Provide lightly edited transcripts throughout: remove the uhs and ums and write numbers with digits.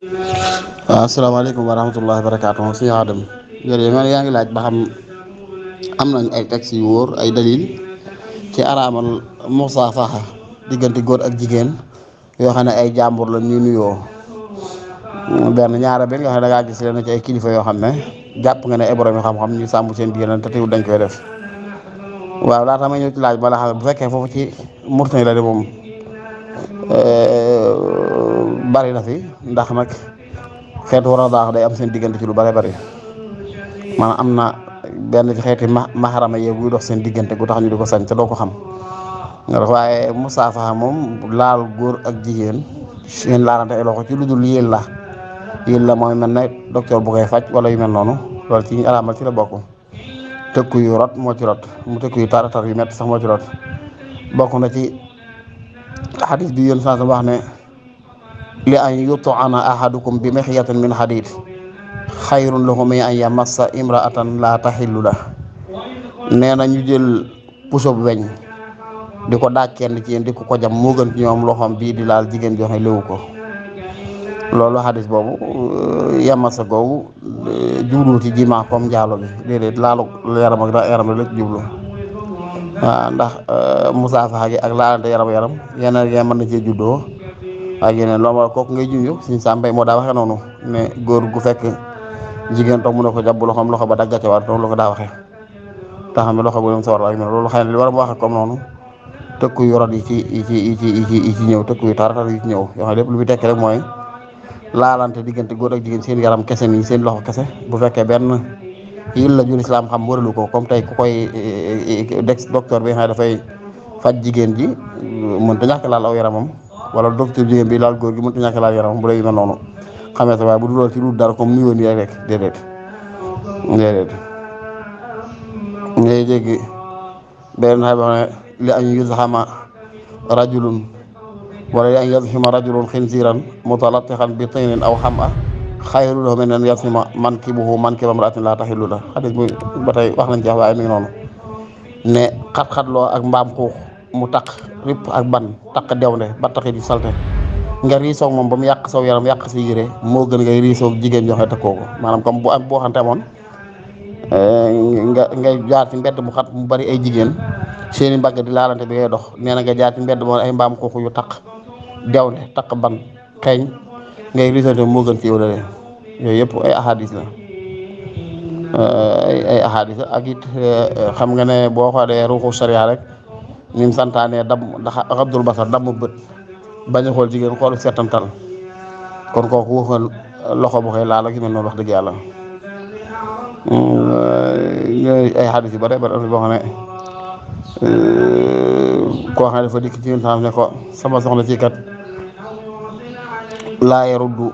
waaw asalaamaaleykum wa rahmatullahi wa barakaatu si Adam jërëjëf man yaa ngi laaj ba xam am nañ ay textes yu wóor ay dalil ci araamal musaafaha diggante góor ak jigéen yoo xam ne ay jàmbur la ñuy nuyoo benn ñaara benn yoo xam ne da ngaa gis leen ci ay kilifa yoo xam ne jàpp nga ne ay borom xam-xam ñu sàmm seen diggante te teewul dañ koy def waaw laata may ñëw ci laaj ba la xam ne bu fekkee foofu ci Mauritanie la de moom bari na fi ndax nag xeetu war a daax day am seen diggante ci lu bare bari maanaam am na benn ci xeeti maxarama yee buy dox seen diggante gu tax ñu di ko sañ te doo ko xam waaye musaafaha moom laal góor ak jigéen seen laalante ay loxo ci lu dul yéen la mooy mel ne docteur bu koy faj wala yu mel noonu loolu ci ñu araamal ci la bokk tëkku yu rot moo ci rot mu tëkku yu tar yu métti sax moo ci rot bokk na ci xadis bi yoon saa wax ne li an yut'ana ahadukum bi mixyatin min xadid xayrun lahu min an yamassa imraatan la taxillu la nee na ñu jël puso bu weñ di ko daaj kenn ci yéen di ko jam moo gën ci ñoom loxoom bii di laal jigéen joxe léwu ko loolu xadis boobu yamassa googu jublu ci jima comme njaalo bi déedéet laalu yaram ak yaram la ci jublu waaw ndax musaafaxa gi ak laalante yaram yeneen ngeen mën na cee juddoo ak yeneen loolu mooy kooku ngay junj suñu sàmbay moo daa waxee noonu ne góor gu fekk jigéen toog mu ne ko jàpp loxo ba dagga ca war loolu la ko daa waxee te xam ne loxo bu dem sa war ak loolu xëy na li war a waxee comme noonu tëkku yu rot yi ci ñëw tëkku yu tar yi ci ñëw yoo xam ne lépp lu muy tekki rek mooy laalante diggante góor ak jigéen seen yaram kese nii seen loxo kese bu fekkee benn yil la jul islam xam waralu ko comme tey ku koy docteur bi nga xam ne dafay faj jigéen ji mënta ñàkk laal aw yaramam wala docteur jigéen bi laal góor gi mënta ñàkk laal yaramam bu dee yu mel noonu xamee sa waaye bu dul lool ci lu dara comme nuyoo nii rek déedéet ngay jéggi beneen xay ba xam ne li an yuzhama rajulun wala li an yazhima rajulun xinziran mutalatixan bi tinin aw xama xayru lahu min an yazhima mankibuhu mankiba imraatin laa taxillu la xadis bu ba tey wax nañ ci wax waaye mi ngi noonu ne xat-xatloo ak mbaam xuux mu taq ripp ak ban taq dewnde ba taxi di salte nga riisoog moom ba mu yàq saw yaram yàq si yére moo gën ngay riisoog jigéen joxe tëkkoo ko maanaam comme bu am boo xamante moon ngay jaar ci mbedd mu xat mu bari ay jigéen seeni mbagg di laalante bi ngay dox nee na nga jaar ci mbedd moom ay mbaam xuux yu taq dewnde taq ban xeeñ ngay riisante moo gën ci yow la leen yooyu yëpp ay ahadis la ay ahadis la ak it xam nga ne boo xoolee ruuxu sariya rek ñun santaane dam ndax abdul basar damm bët bañ a xool jigéen xoolu seetantal kon kooku waxal loxo bu koy laal ak yu mel noonu wax dëgg yàlla ay hadis yu bare bare boo xam ne koo xam ne dafa dikk ci ñun xam ne ko sama soxna ci kat laa yaruddu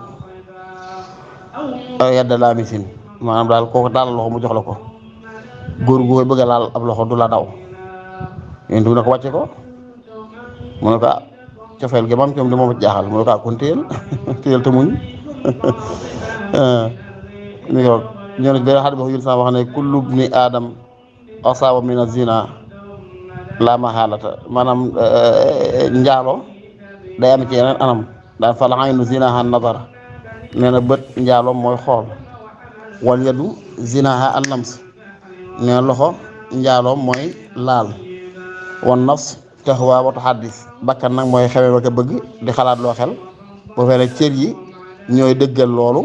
yadda laa misin maanaam daal kooku daal loxo mu jox la ko góor gu koy bëgg a laal ab loxo du la daw yéen du na ko wàcce ko mu ne ko cofeel gi maam coom di moom jaaxal mu ne ko kon téyel te muñ mi ngi ñëw na benn xadis boo yun sa wax ne kullu bni aadam asaaba min az-zina la mahalata maanaam njaalo day am ci yeneen anam daan fa la aynu zinaha nazar nee na bët njaalo mooy xool wal yadu zinaha an lams nee na loxo njaalo mooy laal wan nafs tahwa wa tuhaddis bakkan nag mooy xewe ba ko bëgg di xalaat loo xel bu fekkee cër yi ñooy dëggal loolu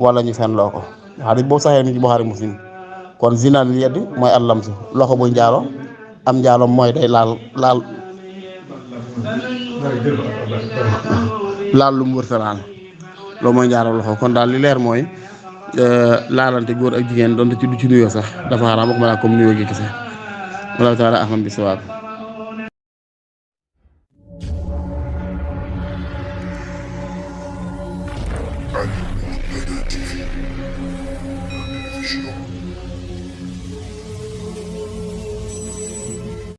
wala ñu fen loo ko xadis boobu saxee mi ci Buxaari Muslim kon zina li yedd mooy allamsu loxo bu njaalo am njaalo mooy day laal lu mu wërta laal loolu mooy njaalo loxo kon daal li leer mooy laalante góor ak jigéen doonte ci du ci nuyoo sax dafa xaraam wax ma laa comme nuyoo gi kese wallahu taala ahlam bi sawaab Animal Media TV.